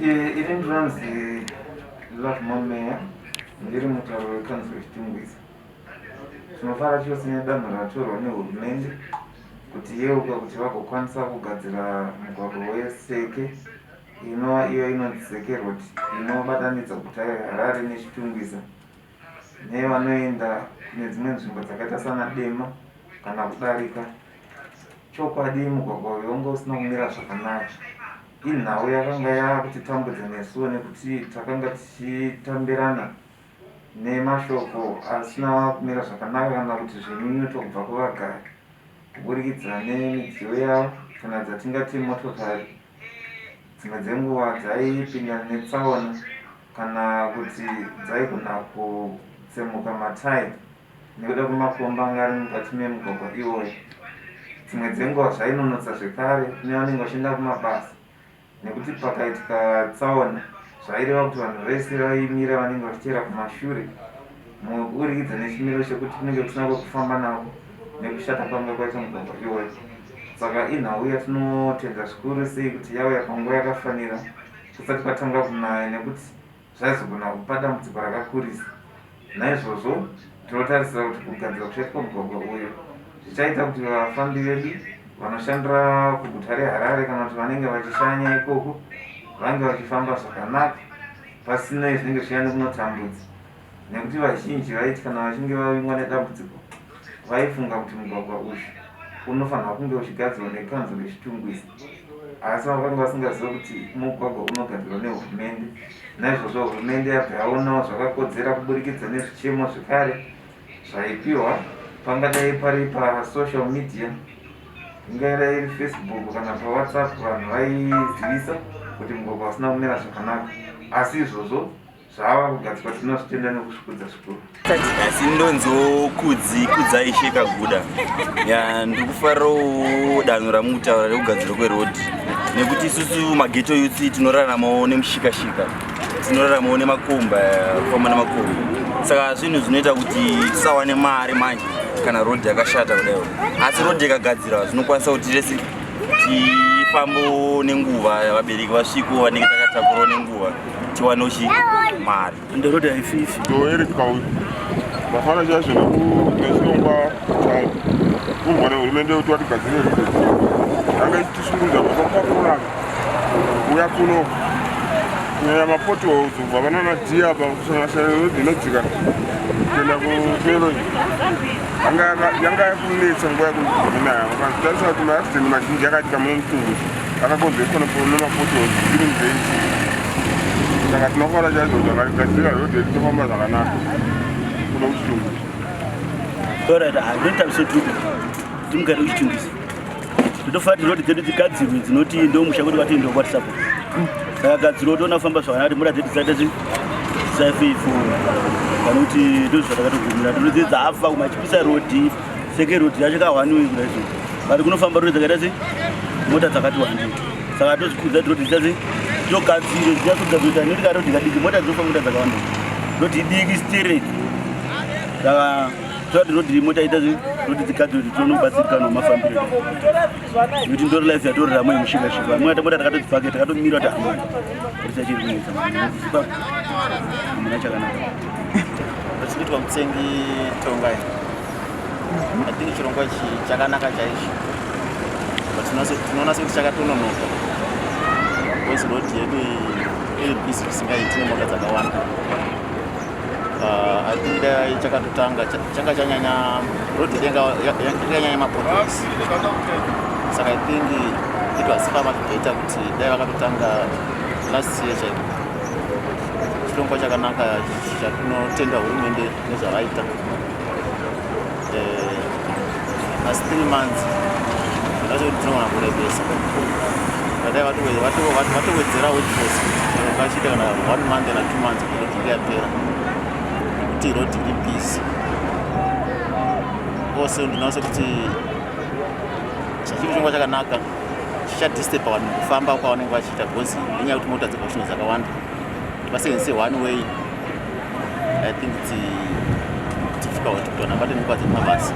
Ini ndinonzi Lovemore Meya, ndiri mutauri wekanzuru yeChitungwiza. Tinofara chose nedanho ratorwa nehurumende kuti yeuka kuti vagokwanisa kugadzira mugwagwa weSeke inova iyo inonzi Seke Road inobatanidza guta reHarare neChitungwiza nevanoenda kune dzimwe nzvimbo dzakaita sana Dema kana kudarika. Chokwadi mugwagwa uyu wanga usina kumira zvakanaka. Inhau yakanga yakutitambudza nesuwo nekuti takanga tichitambirana nemashoko asina kumira zvakanaka kana kuti zvinyunyuto kubva kuvagari kuburikidza nemidziyo yavo kana dzatingati motokari dzimwe dzenguva dzaipindana netsaona kana kuti dzaigona kutsemuka matayi nekuda kwemakomba anga ari mukati memugwagwa iwoyo. Dzimwe dzenguva zvainonotsa zvekare kune vanenge vachienda kumabasa nekuti pakaitika tsaona zvaireva kuti vanhu vese vaimira vanenge vachiteera kumashure muburikidza nechimiro chekuti kunenge kusina kwekufamba nako nekushata kwanga kwaita mugwagwa iwoyo. Saka inhau yatinotenda zvikuru sei kuti yauya panguva yakafanira kusati kwatanga kunaya nekuti zvaizogona kupa dambudziko rakakurisa. Naizvozvo tinotarisira kuti kugadzirwa kuchaitwa mugwagwa uyu zvichaita kuti vafambi vedu vanoshandira kuguta reHarare kana kuti vanenge vachishanya ikoko vange vachifamba zvakanaka pasina zvinenge zvichiya nekunotambudza nekuti vazhinji vaiti kana vachinge vavingwa nedambudziko vaifunga kuti mugwagwa uyu unofanirwa kunge uchigadzirwa nekanzuru yeChitungwiza asi vakanga vasingazive kuti mugwagwa unogadzirwa nehurumende. Naizvozvo hurumende yabva yaonawo zvakakodzera kuburikidza nezvichemo zvekare zvaipiwa pangadai pari pasocial media ingadai iri Facebook kana paWhatsApp vanhu vaizivisa kuti mugwagwa usina kumira zvakanaka asi izvozvo Zvava kugadzirwa tinozvitenda nekuzvikudza zvikuru. Asi ndonziwo Kudzi Kudzaishe Kaguda. Ya ndiri kufarirawo danho ramukutaura rekugadzirwa kweroad nekuti isusu mageto youth tinoraramawo nemushikashika tinoraramawo nemakomba kufamba nemakomba saka zvinhu zvinoita kuti tisawane mari manje kana road yakashata kudaiwo asi road ikagadzirwa zvinokwanisa kuti rese tifambewo nenguva vabereki vasvikewo vanenge takatakurawo nenguva tiwane uchi mari ndorodi haififi ndoerika uyu mafana chaizvo nechirongwa chakumbwa nehurumende kuti vatigadzire rode yanga ichitishungurudza kubva kwakururama kuuya kuno kunyanya mapotholes kubva panana dhiya apa kusanganisira rodhi inodzika kuenda kutero yanga yakunetsa nguva yekuminaya vakatarisa kuti maaccident mazhinji akaitika muno muchitungwiza akakonzerwa nemapotholes during the saka tinofara chaizvo kuti vakagadzira road yedu tofamba zvakanaka kuno kuchitungwiza. Alright, ndinoita Dube ndimugari kuchitungwiza. Ndinofanira kuti road dzedu dzigadzirwe dzinoti ndomusha kuti vati ndokwatisapo saka gadzirwa toona kufamba zvakanaka kuti mota dzedu dzisaita dzisaifeifo kana kuti ndozvatakatogumira tinodzi dzafa kumachipisa road seke road yacho kahwaniwe kudai so but kunofamba road dzakaita se mota dzakati wandei saka tozvikudza kuti road dziita se togadzire dzinyatsogadziroita nekuti ka road kadiki mota dzinofamba mota dzakawanda road idiki stereki saka toda kuti road mota ita se road dzigadzirwe kuti tione kubatsirikana mafambiro nekuti ndori life yatorarama yemushikashika amwe ata mota takatodzipake takatomira kuti amana kuti chiri kunetsa hamuna chakanaka. Ndinoitwa Mutsengi Tongai. I think chirongwa ichi chakanaka chaizvo but tinoona sekuti chakatononoka because road yedu iri busy zvisingaiti nemota dzakawanda. I think dai chakatotanga changa chanyanya road yedu yanga yanyanya mapotholes saka I think it was far much better kuti dai vakatotanga last year chaiko. Chirongwa chakanaka chatinotenda hurumende nezvavaita. Asi 3 months zvacho kuti tinogona kurebesa vadai vatowedzera workforce kuti vachiita kana 1 month kana 2 months kuti road inge yapera nekuti road iri busy. Also ndinoona sekuti chachiri chirongwa chakanaka chichadisturba vanhu kufamba kwavanenge vachiita because nenyaya yekuti mota dzekuchino dzakawanda vasenzese one way. I think it's difficult kuti vanhu vabate nguva dzekumabasa.